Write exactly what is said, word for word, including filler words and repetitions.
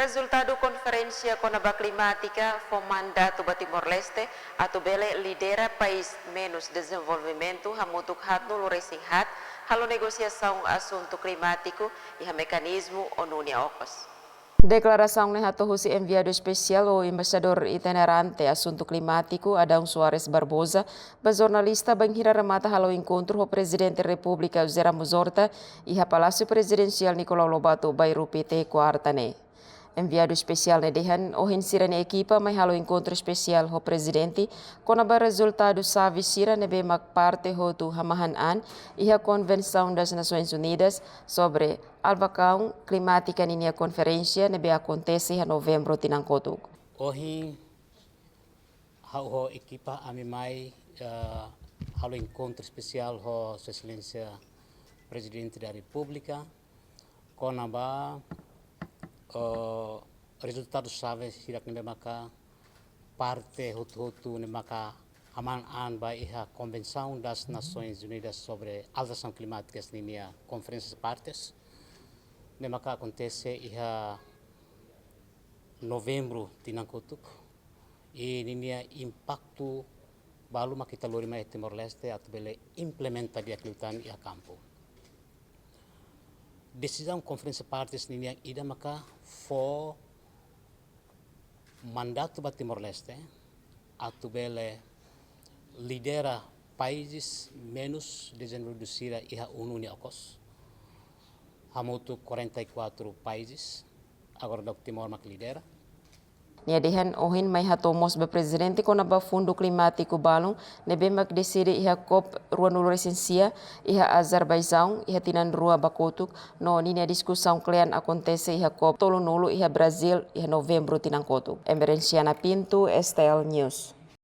Rezultadu konferénsia kona-ba klimátika fó mandatu ba Timor-Leste atu bele lidera país menus dezenvolvimentu hamutuk haatnulu resin haat halo negosiasaun asuntu klimátiku iha mekanizmu ONU nia okos. Deklarasaun ne'e hato'o husi enviadu espesiál ou embaixadór itinerante asuntu klimátiku, Adão Soares Barbosa, ba jornalista bainhira remata halo enkontru ho Prezidente Repúblika José Ramos Horta iha Palásiu Prezidensiál Nicolau Lobato Bairru Pité, kuarta ne'e. Enviadu espesiál ne'e dehan, ohin sira-nia ekipa mai halo enkontru espesiál ho Prezidente kona-ba rezultadu xave sira ne'ebé mak parte hotu hamahan an iha Convenção das Nações Unidas sobre Alterasaun Klimátika ninia konferénsia ne'ebé akontese iha Novembru tinan kotuk. Ohin, ha'u ho ekipa ami mai, eh, halo enkontru espesiál ho Sua Exelénsia Prezidente da Repúblika kona-ba, eh, rezultadu xave hirak ne'ebé maka parte hotu-hotu ne'e maka hamahan an ba iha Convenção das Nações Unidas sobre Alterasaun Klimátika ninia konferénsia partes ne'e maka akontese iha Novembru tinan kotuk, i ninia impaktu balu mak ita lori mai Timor-Leste atu bele implementa di'ak liután iha kampu. Desizaun konferénsia partes ninian ida maka fó mandatu ba Timor-Leste atu bele lidera países menus dezenvolvidu sira iha ONU nia okos. Hamutuk quarenta e quatro países, agora daudaun Timor mak lidera. Nia dehan ohin mai hato'o mós ba Prezidente kona-ba fundu klimátiku balun ne'ebé mak deside iha COP ruanulu resin sia iha Azerbaijaun iha tinan rua ba kotuk, no ninia diskusaun kle'an akontese iha COP tolunulu iha Brazil iha Novembru tinan kotuk. Emerenciana Pinto, STL News.